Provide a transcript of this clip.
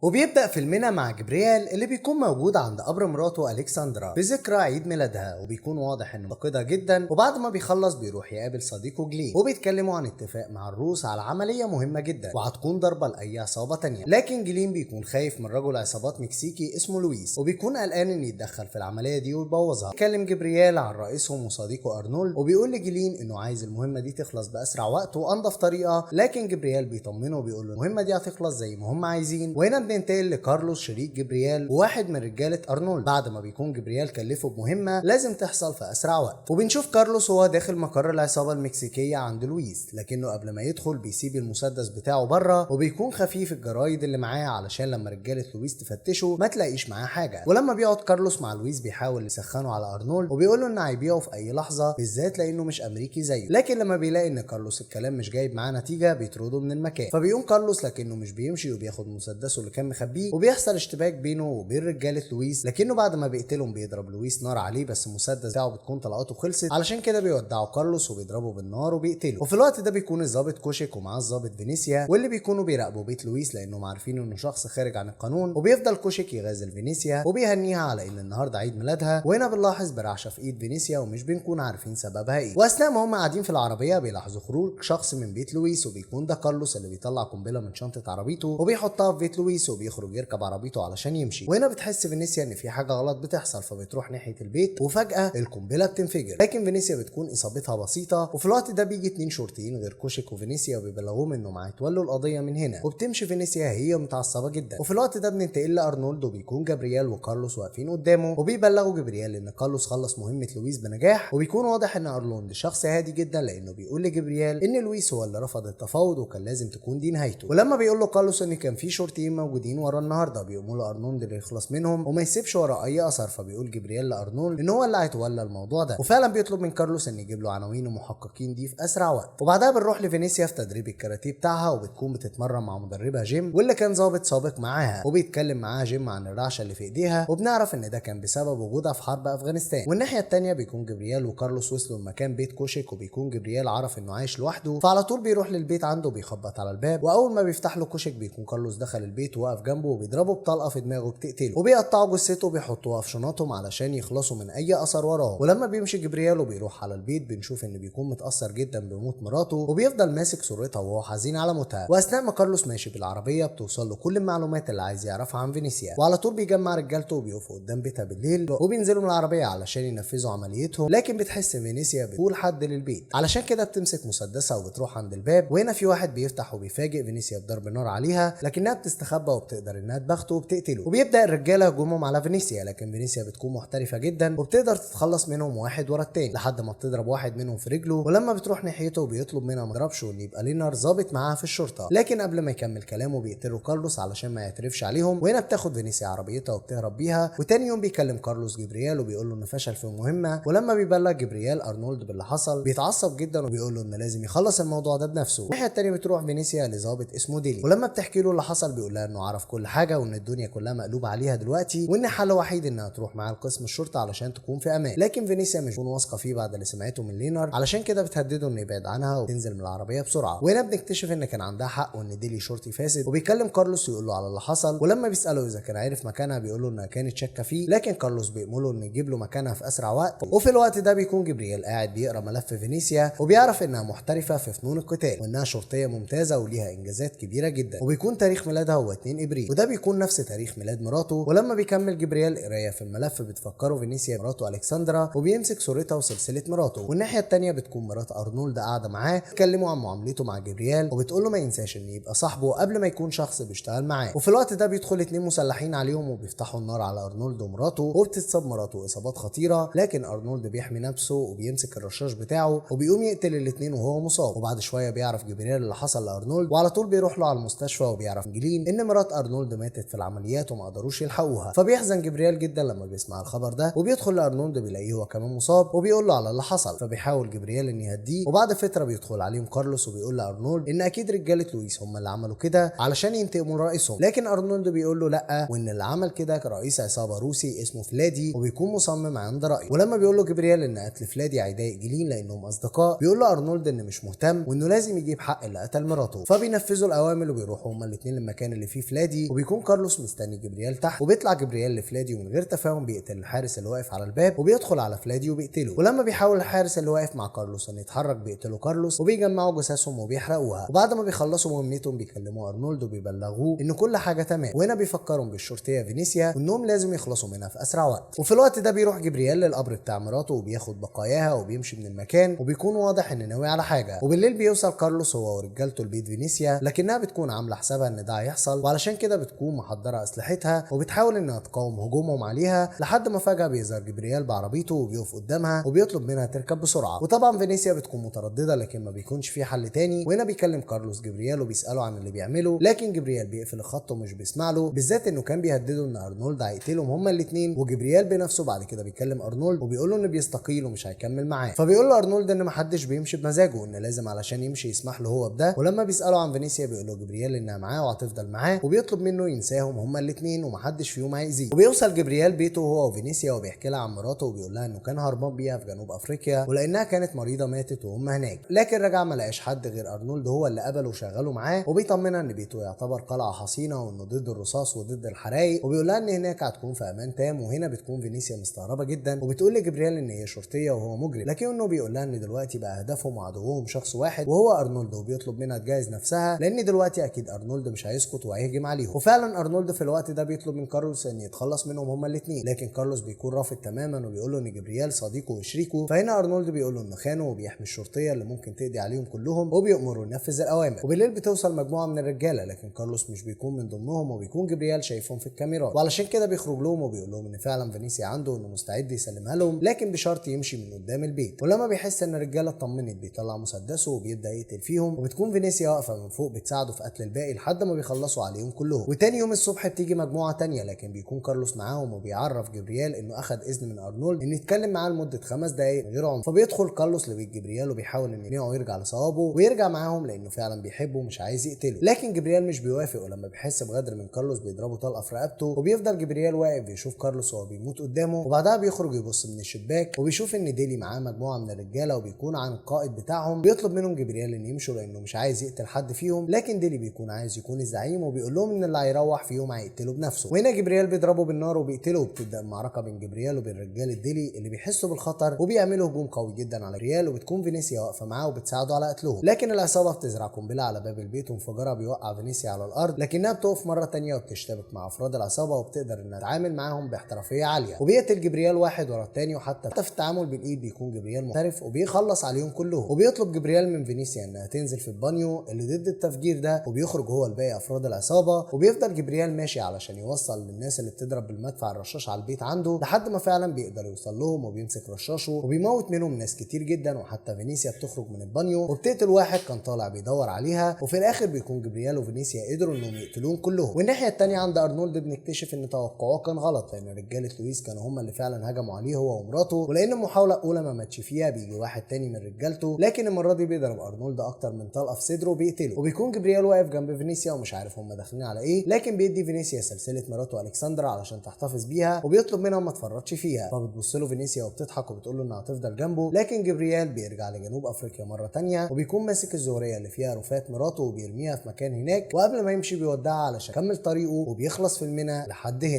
وبيبدأ فيلمنا مع جبريال اللي بيكون موجود عند قبر مراته ألكسندرا في ذكرى عيد ميلادها، وبيكون واضح انه مفتقدها جدا. وبعد ما بيخلص بيروح يقابل صديقه جلين، وبيتكلموا عن اتفاق مع الروس على عملية مهمة جدا وهتكون ضربة لأي عصابة تانية. لكن جلين بيكون خايف من رجل عصابات مكسيكي اسمه لويس، وبيكون قلقان ان يتدخل في العملية دي ويبوظها. بيتكلم جبريال عن رئيسهم وصديقه أرنولد، وبيقول لجلين انه عايز المهمة دي تخلص بأسرع وقت وأنظف طريقة، لكن جبريال بيطمنه وبيقول له المهمة دي هتخلص زي ما هم عايزين. وهنا بننتقل لكارلوس شريك جبريال وواحد من رجالة أرنولد، بعد ما بيكون جبريال كلفه بمهمة لازم تحصل في أسرع وقت. وبنشوف كارلوس وهو داخل مقر العصابة المكسيكية عند لويس، لكنه قبل ما يدخل بيسيب المسدس بتاعه بره، وبيكون خفيف الجرايد اللي معاه علشان لما رجالة لويس تفتشه ما تلاقيش معاه حاجة. ولما بيقعد كارلوس مع لويس بيحاول يسخنه على أرنولد، وبيقول له إن هيبيعه في أي لحظة، بالذات لأنه مش أمريكي زيه. لكن لما بيلاقي إن كارلوس الكلام مش جايب معاه نتيجة بيطرده من المكان، فبيقوم كارلوس لكنه مش بيمشي وبياخد مسدسه اللي كان مخبيه، وبيحصل اشتباك بينه وبين رجالة لويس، لكنه بعد ما بيقتلهم بيضرب لويس نار عليه، بس المسدس بتاعه بتكون طلقاته خلصت، علشان كده بيودعوا كارلوس وبيضربه بالنار وبيقتله. وفي الوقت ده بيكون الضابط كوشيك ومعاه الضابط فينيسيا، واللي بيكونوا بيراقبوا بيت لويس لانهم عارفين انه شخص خارج عن القانون. وبيفضل كوشيك يغازل فينيسيا وبيهنيها على ان النهارده عيد ميلادها، وهنا بنلاحظ برعشه في ايد فينيسيا ومش بنكون عارفين سببها ايه. واثناء ما هم قاعدين في العربية بيلاحظوا خروج شخص من بيت لويس، وبيكون ده كارلوس اللي بيطلع قنبلة من شنطه عربيته وبيحطها في بيت لويس وبيخرج يركب عربيته علشان يمشي. وهنا بتحس فينيسيا ان في حاجة غلط بتحصل، فبتروح ناحية البيت وفجاة القنبلة بتنفجر، لكن فينيسيا بتكون اصابتها بسيطة. وفي الوقت ده بيجي 2 شرطيين غير كوشيك وفينيسيا وبيبلغوهم انهم هيتولوا القضية من هنا، وبتمشي فينيسيا هي متعصبه جدا. وفي الوقت ده بننتقل لارنولد، وبيكون جابرييل وكارلوس واقفين قدامه، وبيبلغوا جبريال ان كارلوس خلص مهمة لويس بنجاح. وبيكون واضح ان ارنولد شخص هادي جدا، لانه بيقول لجبريال ان لويس هو اللي رفض التفاوض وكان لازم تكون دي نهايته. ولما بيقول له كارلوس ان كان في شرطيين موجودين ورا النهارده، بيقوموا له ارنولد اللي يخلص منهم وما يسيبش وراه اي اثر، فبيقول جبريال لارنولد ان هو اللي هيتولى الموضوع ده، وفعلا بيطلب من كارلوس ان يجيب له عناوين المحققين دي في اسرع وقت. وبعدها بنروح لفينيسيا في تدريب الكاراتيه بتاعها، وبتكون بتتمرن مع مدربها جيم واللي كان ضابط سابق معاها، وبيتكلم معاها جيم عن الرعشه اللي في ايديها، وبنعرف ان ده كان بسبب وجودها في حرب افغانستان. والناحية الثانية بيكون جبريال وكارلوس وصلوا لمكان بيت كوشيك، وبيكون جبريال عرف انه عايش لوحده، فعلى طول بيروح للبيت عنده بيخبط على الباب، واول ما بيفتح له كوشيك بيكون كارلوس دخل البيت ووقف جنبه وبيضربه بطلقه في دماغه بتقتله، وبيقطعوا جثته وبيحطوها في شنطهم علشان يخلصوا من اي اثر وراه. ولما بيمشي جبريال وبيروح على البيت بنشوف ان بيكون متاثر جدا بموت مراته، وبيفضل ماسك صورتها وهو حزين على موتها. واثناء ما كارلوس ماشي بالعربية بتوصل له كل المعلومات اللي عايز يعرفها عن فينيسيا، وعلى طول بيجمع رجالته وبيقفوا قدام بيتها بالليل وبينزلوا من العربية علشان ينفذوا عمليتهم. لكن بتحس فينيسيا بتقول حد للبيت، علشان كده بتمسك مسدسها وبتروح عند الباب، وهنا في واحد بيفتح وبيفاجئ فينيسيا بضرب نار عليها، لكنها بتستخبى وبتقدر انها تبخته وبتقتله. وبيبدا الرجالة هجومهم على فينيسيا، لكن فينيسيا بتكون محترفه جدا وبتقدر تتخلص منهم واحد ورا التاني لحد ما بتضرب واحد منهم في رجله. ولما بتروح ناحيته بيطلب منها ما تضربش وان يبقى لينار ظابط معاها في الشرطة، لكن قبل ما يكمل كلامه بيقتلوا كارلوس علشان ما يعترفش عليهم. وهنا بتاخد فينيسيا عربيتها وبتهرب بيها. وتاني يوم بيكلم كارلوس جبريال وبيقول له انه فشل في المهمة، ولما بيبلغ جبريال ارنولد باللي حصل بيتعصب جدا وبيقول له انه لازم يخلص الموضوع ده بنفسه. الناحية التانية بتروح فينيسيا لظابط اسمه ديلي، ولما بتحكي له اللي حصل بيقول لها انه عرف كل حاجة وان الدنيا كلها مقلوبة عليها دلوقتي، وان حل وحيد انها تروح معاه لقسم الشرطة علشان تكون في امان. لكن فينيسيا مش بتكون واثقة فيه بعد اللي سمعته من لينار، علشان كده بتهدده انه يبعد عنها وتنزل من العربية بسرعة. وهنا بنكتشف ان كان عندها حق وان ديلي شرطي فاسد، وبيكلم كارلوس ويقول له على اللي حصل. ولما بيساله اذا كان عارف مكانها بيقول له انها كانت شاكه فيه، لكن كارلوس بيأمره انه يجيب له مكانها في اسرع وقت. وفي الوقت ده بيكون جبريل قاعد بيقرا ملف فينيسيا، وبيعرف انها محترفه في فنون القتال وانها شرطية ممتازة وليها انجازات كبيرة جدا، وبيكون تاريخ ميلادها هو 2 ابريل، وده بيكون نفس تاريخ ميلاد مراته. ولما بيكمل جبريل قرايه في الملف بتفكره فينيسيا مراته الكسندرا، وبيمسك صورتها وسلسلة مراته. والناحية الثانية بتكون مرات ارنولد قاعدة معاه بيتكلموا عن معاملته مع جبريال، وبتقول له ما ينساش ان يبقى صاحبه قبل ما يكون شخص بيشتغل معاه. وفي الوقت ده بيدخل 2 مسلحين عليهم وبيفتحوا النار على ارنولد ومراته، وبتتصاب مراته اصابات خطيرة، لكن ارنولد بيحمي نفسه وبيمسك الرشاش بتاعه وبيقوم يقتل الاثنين وهو مصاب. وبعد شوية بيعرف جبريال اللي حصل لارنولد، وعلى طول بيروح له على المستشفى وبيعرف جلين ان مرات ارنولد ماتت في العمليات وما قدروش يلحقوها. فبيحزن جبريال جدا لما بيسمع الخبر ده، وبيدخل لارنولد بيلاقيه هو كمان مصاب وبيقول له على اللي حصل، فبيحاول جبريال ان يهديه. وبعد فترة بيدخل عليهم كارلوس وبيقول لارنولد ان اكيد رجاله لويس هم اللي عملوا كده علشان ينتقموا لرئيسهم، لكن ارنولد بيقول له لا، وان اللي عمل كده رئيس عصابة روسي اسمه فلادي، وبيكون مصمم عند رايه. ولما بيقول له جبريال ان قتل فلادي هيضايق جلين لانهم اصدقاء، بيقول له ارنولد ان مش مهتم وانه لازم يجيب حق اللي قتل مراته، فبينفذوا الاوامر وبيروحوا هما الاثنين للمكان اللي فيه فلادي. لفلادي، وبيكون كارلوس مستني جبريال تحت، وبيطلع جبريال لفلادي ومن غير تفاهم بيقتل الحارس اللي واقف على الباب وبيدخل على فلادي وبيقتله. ولما بيحاول الحارس اللي واقف مع كارلوس ان يتحرك بيقتله كارلوس وبيجمعوا جثثهم وبيحرقوها. وبعد ما بيخلصوا مهمتهم بيكلموا ارنولد وبيبلغوه ان كل حاجة تمام، وهنا بيفكرهم بالشرطيه فينيسيا وانهم لازم يخلصوا منها في اسرع وقت. وفي الوقت ده بيروح جبريال للقبر بتاع مراته وبياخد بقاياها وبيمشي من المكان، وبيكون واضح ان ناوي على حاجة. وبالليل بيوصل كارلوس هو ورجالته لبيت فينيسيا، لكنها بتكون عامله حسابها ان ده هيحصل، وعلشان كده بتكون محضرة اسلحتها وبتحاول انها تقاوم هجومهم عليها، لحد ما فجاة بيظهر جبريال بعربيته وبيقف قدامها وبيطلب منها تركب بسرعة. وطبعا فينيسيا بتكون مترددة لكن ما بيكونش في حل تاني. وهنا بيكلم كارلوس جبريال وبيساله عن اللي بيعمله، لكن جبريال بيقفل الخط ومش بيسمع له، بالذات انه كان بيهدده ان ارنولد هيقتلهم هما الاثنين. وجبريال بنفسه بعد كده بيكلم ارنولد وبيقول له انه بيستقيل ومش هيكمل معاه، فبيقول له ارنولد ان محدش بيمشي بمزاجه، ان لازم علشان يمشي يسمح له هو بده. ولما بيساله عن فينيسيا بيقول له جبريال انها معاه وهتفضل معاه، وبيطلب منه ينساهم هما الاثنين ومحدش فيهم هيأذيه. وبيوصل جبريال بيته هو وفينيسيا وبيحكي لها عن مراته وبيقول لها انه كان هربان بيها في جنوب افريقيا ولانها كانت مريضه ماتت وهم هناك، لكن رجع ما لقاش حد غير ارنولد هو اللي قبله وشغله معاه. وبيطمنها ان بيته يعتبر قلعه حصينة وانه ضد الرصاص وضد الحرايق، وبيقول لها ان هناك هتكون في امان تام. وهنا بتكون فينيسيا مستغربه جدا وبتقول لجبريال ان هي شرطية وهو مجرم، لكنه بيقول لها ان دلوقتي بقى هدفهم وعدوهم شخص واحد وهو ارنولد، وبيطلب منها تجهز نفسها لان دلوقتي اكيد ارنولد مش هيسكت وهيهجم عليهم. وفعلا ارنولد في الوقت ده بيطلب من كارلوس ان يتخلص منهم هما الاثنين، لكن كارلوس بيكون رافض تماما وبيقول له ان جبريال صديقه وشريكه. فهنا ارنولد بيقول له انه خانه وبيحمي الشرطية اللي ممكن تقضي عليهم كلهم، وبيأمره ينفذ الاوامر. وبالليل بتوصل مجموعة من الرجالة، لكن كارلوس مش بيكون من ضمنهم وبيكون جبريال شايفهم في الكاميرات، وعلشان كده بيخرج لهم وبيقول لهم ان فعلا فينيسيا عنده وانه مستعد يسلمها لهم، لكن بشرط يمشي من قدام البيت. ولما بيحس ان الرجالة اطمنت بيطلع مسدسه وبيبدا يقتل فيهم، وبتكون فينيسيا واقفة من فوق بتساعده في قتل الباقي لحد ما بيخلصوا عليهم كلهم. وتاني يوم الصبح بتيجي مجموعة تانية، لكن بيكون كارلوس معاهم وبيعرف جبريال انه اخذ اذن من ارنولد انه يتكلم معاه لمدة 5 دقائق من غير عنف. فبيدخل كارلوس لبيت جبريال وبيحاول انه يقنعه يرجع لصوابه ويرجع معاهم لانه فعلا بيحبه ومش عايز يقتله، لكن جبريال مش بيوافق. ولما بيحس بغدر من كارلوس بيضربه طلقه في رقبته، وبيفضل جبريال واقف بيشوف كارلوس وهو بيموت قدامه. وبعدها بيخرج يبص من الشباك وبيشوف ان ديلي معاه مجموعة من الرجالة وبيكون عن القائد بتاعهم. بيطلب منهم جبريال ان يمشوا لانه مش عايز يقتل حد فيهم، لكن ديلي بيكون عايز يكون الزعيم وبيقول لهم ان اللي هيروح فيهم هيقتله بنفسه. وهنا جبريال بيضربه بالنار وبيقتله، وبتبدا المعركة بين جبريال وبين رجاله ديلي اللي بيحسوا بالخطر وبيعملوا هجوم قوي جدا على جبريال، وبتكون فينيسيا واقفة معاه وبتساعده على قتلهم. لكن العصابة بتزرع قنبلة على باب البيت وانفجارها بيوقع فينيسيا على الارض، لكنها بتقف مرة تانية وبتشتبك مع افراد العصابة وبتقدر انها تتعامل معاهم باحترافيه عالية، وبيقتل جبريال واحد ورا التاني، وحتى في التعامل بالايد بيكون جبريال محترف وبيخلص عليهم كلهم. وبيطلب جبريال من فينيسيا انها تنزل في البانيو اللي ضد التفجير ده، وبيخرج هو الباقي افراد العصابة، وبيفضل جبريال ماشي علشان يوصل للناس اللي بتضرب بالمدفع الرشاش على البيت عنده، لحد ما فعلا بيقدر يوصل لهم وبيمسك رشاشه وبيموت منهم ناس كتير جدا. وحتى فينيسيا بتخرج من البانيو وبتقتل واحد كان طالع بيدور عليها، وفي الاخر بيكون جبريال وفينيسيا قدروا انهم يقتلوهم كلهم. والناحية الثانية عند ارنولد بنكتشف ان توقعه كان غلط، لان رجاله لويس كانوا هم اللي فعلا هجموا عليه هو ومراته، ولان المحاولة الاولى ما ماتش فيها بيجي واحد تاني من رجالته، لكن المرة دي بيضرب ارنولد اكتر من طلقه في صدره وبيقتله. وبيكون جبريال واقف جنب فينيسيا ومش عارف هم داخلين على ايه، لكن بيدي فينيسيا سلسلة مراته الكسندرا علشان تحتفظ بيها، وبيطلب منها ما تفرطش فيها. فبتبص له فينيسيا وبتضحك وبتقول له انها هتفضل جنبه، لكن جبريال بيرجع لجنوب افريقيا مرة تانية وبيكون ماسك الزهريه اللي فيها رفات مراته وبيرميها في مكان هناك، وقبل ما يمشي بيودعها علشان يكمل طريقه وبيخلص فيلمنا لحد هنا.